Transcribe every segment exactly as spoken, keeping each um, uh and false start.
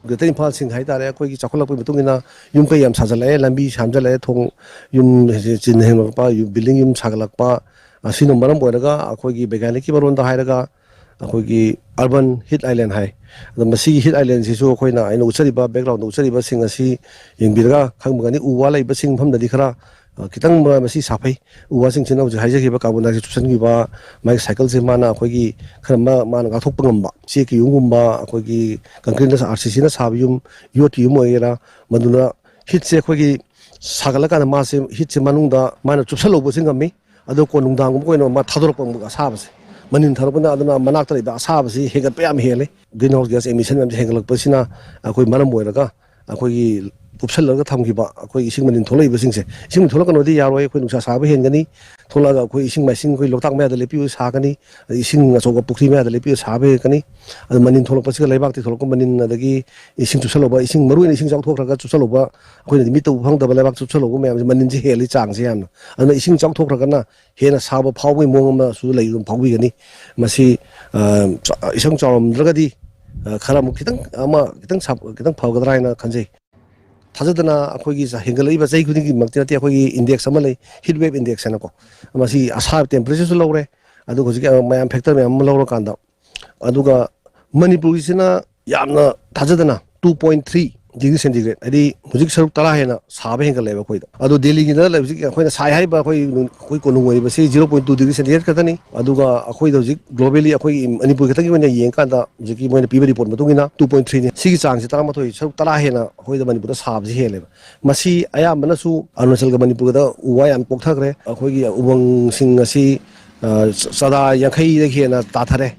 Greater ꯏꯝꯐꯥꯜꯁꯤꯡ ꯍꯥꯏꯇꯥꯔꯦ, ꯑꯩꯈꯣꯏꯒꯤ ꯆꯥꯎꯈꯠꯂꯛꯄꯒꯤ ꯃꯇꯨꯡ ꯏꯟꯅ ꯌꯨꯝ ꯀꯩ ꯌꯥꯝ ꯁꯥꯖꯜꯂꯛꯑꯦ, ꯂꯝꯕꯤ ꯁꯦꯝꯖꯜꯂꯛꯑꯦ, ꯊꯣꯡ, ꯌꯨꯝ ꯍꯧꯖꯤꯛ ꯆꯤꯟ ꯍꯦꯟꯒꯠꯂꯛꯄ, ꯌꯨꯝ, ꯕꯤꯜꯗꯤꯡ ꯌꯨꯝ ꯁꯥꯒꯠꯂꯛꯄ, ꯑꯁꯤꯅ ꯃꯔꯝ ꯑꯣꯏꯔꯒ ꯑꯩꯈꯣꯏꯒꯤ ꯕꯩꯒꯥꯅꯤꯛꯀꯤ ꯃꯔꯣꯟꯗ ꯍꯥꯏꯔꯒ ꯑꯩꯈꯣꯏꯒꯤ urban heat island ꯍꯥꯏ꯫ ꯑꯗꯣ ꯃꯁꯤꯒꯤ heat islandꯁꯤꯁꯨ ꯑꯩꯈꯣꯏꯅ, ꯑꯩꯅ ꯎꯠꯆꯔꯤꯕ, backgroundꯗ ꯎꯠꯆꯔꯤꯕꯁꯤꯡ ꯑꯁꯤ ꯌꯦꯡꯕꯤꯔꯒ ꯈꯪꯕꯒꯅꯤ꯫ ꯎ ꯋꯥ ꯂꯩꯕꯁꯤꯡ ꯃꯐꯝꯗꯗꯤ ꯈꯔ, ꯑ, ꯈꯤꯇꯪ ꯃ-, ꯃꯁꯤ ꯁꯥꯐꯩ꯫ ꯎ ꯋꯥꯁꯤꯡꯁꯤꯅ ꯍꯧꯖꯤꯛ ꯍꯥꯏꯖꯈꯤꯕ carbon dioxide ꯆꯨꯞꯁꯤꯟꯈꯤꯕ, ꯃꯥꯒꯤ cycleꯁꯦ ꯃꯥꯅ ꯑꯩꯈꯣꯏꯒꯤ ꯈꯔ ꯃ-, ꯃꯥꯅ ꯉꯥꯛꯊꯣꯛꯄ ꯉꯝꯕ, ꯆꯦꯛꯀꯤ ꯌꯨꯝꯒꯨꯝꯕ, ꯑꯩꯈꯣꯏꯒꯤ concreteꯅ, RCCꯅ ꯁꯥꯕ ꯌꯨꯝ, ꯌꯣꯠꯀꯤ ꯌꯨꯝ ꯑꯣꯏꯒꯦꯔꯥ, ꯃꯗꯨꯅ heatꯁꯦ ꯑꯩꯈꯣꯏꯒꯤ ꯁꯥꯒꯠꯂꯀꯥꯟꯗ ꯃꯥꯁꯦ, heatꯁꯦ ꯃꯅꯨꯡꯗ ꯃꯥꯅ ꯆꯨꯞꯁꯜꯍꯧꯕꯁꯤ ꯉꯝꯃꯤ꯫ ꯑꯗꯣ ꯀꯣꯟ ꯅꯨꯡꯗꯥꯡꯒꯨꯝꯕ ꯑꯣꯏꯅ ꯃꯥ ꯊꯥꯗꯣꯔꯛꯄ ꯑꯃꯨꯛ ꯑꯁꯥꯕꯁꯦ, ꯃꯅꯤꯟ ꯊꯥꯗꯣꯔꯛꯄꯅ, ꯑꯗꯨꯅ ꯃꯅꯥꯛꯇ ꯂꯩꯕ ꯑꯁꯥꯕꯁꯤ ꯍꯦꯟꯒꯠꯄ ꯌꯥꯝ ꯍꯦꯜꯂꯤ꯫ Greenhouse gas emission ꯃꯌꯥꯝꯁꯦ ꯍꯦꯟꯒꯠꯂꯛꯄꯁꯤꯅ ꯑꯩꯈꯣꯏ ꯃꯔꯝ ꯑꯣꯏꯔꯒ ꯑꯩꯈꯣꯏꯒꯤ ꯀꯨꯞꯁꯜꯂꯒ ꯊꯝꯈꯤꯕ ꯑꯩꯈꯣꯏ ꯏꯁꯤꯡ ꯃꯅꯤꯟ ꯊꯣꯛꯂꯛꯏꯕꯁꯤꯡꯁꯦ, ꯏꯁꯤꯡ ꯊꯣꯛꯂꯛꯀꯅꯣꯗꯤ ꯌꯥꯔꯣꯏ, ꯑꯩꯈꯣꯏ ꯅꯨꯡꯁꯥ ꯁꯥꯕ ꯍꯦꯟꯒꯅꯤ꯫ ꯊꯣꯛꯂꯛꯑꯒ ꯑꯩꯈꯣꯏ ꯏꯁꯤꯡ ꯃꯥꯏꯁꯤꯡ ꯑꯩꯈꯣꯏ ꯂꯣꯛꯇꯥꯛ ꯃꯌꯥꯗ ꯂꯦꯞꯄꯤꯕ ꯁꯥꯒꯅꯤ, ꯑꯗꯩ ꯏꯁꯤꯡ ꯑꯆꯧꯕ ꯄꯨꯈ꯭ꯔꯤ ꯃꯌꯥꯗ ꯂꯦꯞꯄꯤꯕ ꯁꯥꯕ ꯍꯦꯟꯒꯅꯤ꯫ ꯑꯗꯨ ꯃꯅꯤꯟ ꯊꯣꯛꯂꯛꯄꯁꯤꯒ ꯂꯩꯕꯥꯛꯇꯒꯤ ꯊꯣꯛꯂꯛꯄ ꯃꯅꯤꯟ, ꯑꯗꯒꯤ ꯏꯁꯤꯡ ꯆꯨꯞꯁꯜꯍꯧꯕ, ꯏꯁꯤꯡ, ꯃꯔꯨꯑꯣꯏꯅ ꯏꯁꯤꯡ ꯆꯥꯎꯊꯣꯛꯈ꯭ꯔꯒ ꯆꯨꯞꯁꯜꯍꯧꯕ, ꯑꯩꯈꯣꯏꯅꯗꯤ ꯃꯤꯠꯇ ꯎꯕ ꯐꯪꯗꯕ ꯂꯩꯕꯥꯛ ꯆꯨꯞꯁꯜꯍꯧꯕ ꯃꯌꯥꯝꯁꯦ, ꯃꯅꯤꯟꯁꯦ ꯍꯦꯜꯂꯤ ꯆꯥꯡꯁꯦ ꯌꯥꯝꯅ꯫ ꯑꯗꯨꯅ ꯏꯁꯤꯡ ꯆꯥꯎꯊꯣꯛꯈ꯭ꯔꯒꯅ ꯍꯦꯟꯅ ꯁꯥꯕ ꯐꯥꯎꯕꯒꯤ ꯃꯑꯣꯡ ꯑꯃꯁꯨ ꯂꯩ, ꯑꯗꯨꯝ ꯐꯥꯎꯕꯤꯒꯅꯤ꯫ ꯃꯁꯤ, ꯑ, ꯆ-, ꯏꯁꯪ ꯆꯥꯎꯔꯝꯗ꯭ꯔꯒꯗꯤ, ꯑ, ꯈꯔ ꯑꯃꯨꯛ ꯈꯤꯇꯪ ꯑꯃ, ꯈꯤꯇꯪ ꯁꯥ-, ꯈꯤꯇꯪ ꯐꯒꯗ꯭ꯔꯥ ꯍꯥꯏꯅ ꯈꯟꯖꯩ꯫ ꯊꯥꯖꯗꯅ ꯑꯩꯈꯣꯏꯒꯤ ꯆ-, ꯍꯦꯟꯒꯠꯂꯛꯏꯕ ꯆꯍꯤ ꯈꯨꯗꯤꯡꯒꯤꯃꯛꯇꯤ ꯅꯠꯇꯦ, ꯑꯩꯈꯣꯏꯒꯤ index ꯑꯃ ꯂꯩ, heat wave index ꯍꯥꯏꯅꯀꯣ꯫ ꯃꯁꯤ ꯑꯁꯥꯕ temperatureꯁꯨ ꯂꯧꯔꯦ, ꯑꯗꯨꯒ ꯍꯧꯖꯤꯛꯀꯤ ꯃꯌꯥꯝ factor ꯃꯌꯥꯝ ꯑꯃ ꯂꯧꯔꯀꯥꯟꯗ, ꯑꯗꯨꯒ ꯃꯅꯤꯄꯨꯔꯒꯤꯁꯤꯅ ꯌꯥꯝꯅ ꯊꯥꯖꯗꯅ two point three degree centigrade, ꯍꯥꯏꯗꯤ ꯍꯧꯖꯤꯛ ꯁꯔꯨꯛ ꯇꯔꯥ ꯍꯦꯟꯅ ꯁꯥꯕ ꯍꯦꯟꯒꯠꯂꯦꯕ ꯑꯩꯈꯣꯏꯗ꯫ ꯑꯗꯣ ꯗꯦꯜꯂꯤꯒꯤꯗ ꯂꯩꯕꯁꯤ, ꯑꯩꯈꯣꯏꯅ ꯁꯥꯏ ꯍꯥꯏꯔꯤꯕ ꯑꯩꯈꯣꯏ, ꯑꯩꯈꯣꯏ ꯀꯣꯅꯨꯡ ꯑꯣꯏꯔꯤꯕꯁꯤ zero point two degree centigrade ꯈꯛꯇꯅꯤ꯫ ꯑꯗꯨꯒ ꯑꯩꯈꯣꯏꯗ ꯍꯧꯖꯤꯛ globally ꯑꯩꯈꯣꯏꯒꯤ ꯃꯅꯤꯄꯨꯔ ꯈꯛꯇꯒꯤ ꯑꯣꯏꯅ ꯌꯦꯡꯀꯥꯟꯗ, ꯍꯧꯖꯤꯛꯀꯤ ꯃꯣꯏꯅ ꯄꯤꯕ report ꯃꯇꯨꯡ ꯏꯟꯅ two point threeꯅꯤ꯫ ꯁꯤꯒꯤ ꯆꯥꯡꯁꯤ ꯇꯔꯥꯃꯥꯊꯣꯏ, ꯁꯔꯨꯛ ꯇꯔꯥ ꯍꯦꯟꯅ ꯑꯩꯈꯣꯏꯗ ꯃꯅꯤꯄꯨꯔꯗ ꯁꯥꯕꯁꯤ ꯍꯦꯜꯂꯦꯕ꯫ ꯃꯁꯤ ꯑꯌꯥꯝꯕꯅꯁꯨ ꯑꯔꯨꯅꯥꯆꯜꯒ ꯃꯅꯤꯄꯨꯔꯒꯗ ꯎ ꯋꯥ ꯌꯥꯝ ꯀꯣꯛꯊꯈ꯭ꯔꯦ꯫ ꯑꯩꯈꯣꯏꯒꯤ ꯎꯃꯪꯁꯤꯡ ꯑꯁꯤ, ꯑ, ꯆ-, ꯆꯥꯗ ꯌꯥꯡꯈꯩꯗꯒꯤ ꯍꯦꯟꯅ ꯇꯥꯊꯔꯦ꯫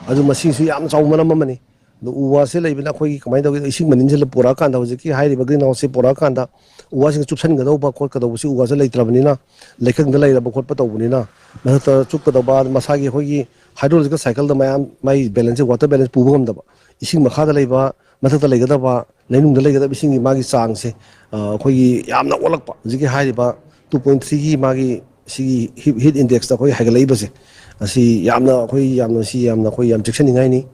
ꯑꯗꯨ ꯃꯁꯤꯁꯨ ꯌꯥꯝꯅ ꯆꯥꯎꯕ ꯃꯔꯝ ꯑꯃꯅꯤ꯫ ꯑꯗꯣ ꯎ ꯋꯥꯁꯦ ꯂꯩꯕꯅ ꯑꯩꯈꯣꯏꯒꯤ ꯀꯃꯥꯏꯅ ꯇꯧꯒꯦꯗ, ꯏꯁꯤꯡ ꯃꯅꯤꯟꯁꯤꯗ ꯄꯨꯔꯛꯑꯀꯥꯟꯗ, ꯍꯧꯖꯤꯛꯀꯤ ꯍꯥꯏꯔꯤꯕ greenhouseꯁꯦ ꯄꯨꯔꯛꯑꯀꯥꯟꯗ ꯎ ꯋꯥꯁꯤꯡ ꯆꯨꯞꯁꯤꯟꯒꯗꯧꯕ ꯈꯣꯠꯀꯗꯧꯕꯁꯤ ꯎ ꯋꯥꯁꯦ ꯂꯩꯇ꯭ꯔꯕꯅꯤꯅ, ꯂꯩꯀꯪꯗ ꯂꯩꯔꯕ ꯈꯣꯠꯄ ꯇꯧꯕꯅꯤꯅ, ꯃꯊꯛꯇ ꯆꯨꯞꯀꯗꯧꯕ, ꯃꯁꯥꯒꯤ ꯑꯩꯈꯣꯏꯒꯤ hydrological cycleꯗ ꯃꯌꯥꯝ ꯃꯥꯒꯤ balanceꯁꯦ, water balance ꯄꯨꯕ ꯉꯝꯗꯕ, ꯏꯁꯤꯡ ꯃꯈꯥꯗ ꯂꯩꯕ, ꯃꯊꯛꯇ ꯂꯩꯒꯗꯕ, ꯂꯩꯅꯨꯡꯗ ꯂꯩꯒꯗꯕ ꯏꯁꯤꯡꯒꯤ ꯃꯥꯒꯤ ꯆꯥꯡꯁꯦ, ꯑ, ꯑꯩꯈꯣꯏꯒꯤ ꯌꯥꯝꯅ ꯑꯣꯜꯂꯛꯄ, ꯍꯧꯖꯤꯛꯀꯤ ꯍꯥꯏꯔꯤꯕ two point threeꯒꯤ ꯃꯥꯒꯤ ꯁꯤꯒꯤ heat, heat indexꯇ ꯑꯩꯈꯣꯏ ꯍꯥꯏꯒꯠꯂꯛꯏꯕꯁꯦ, ꯑꯁꯤ ꯌꯥꯝꯅ ꯑꯩꯈꯣꯏ ꯌꯥꯝꯅ, ꯁꯤ ꯌꯥꯝꯅ ꯑꯩꯈꯣꯏ ꯌꯥꯝ ꯆꯦꯛꯁꯤꯟꯅꯤꯡꯉꯥꯏꯅꯤ꯫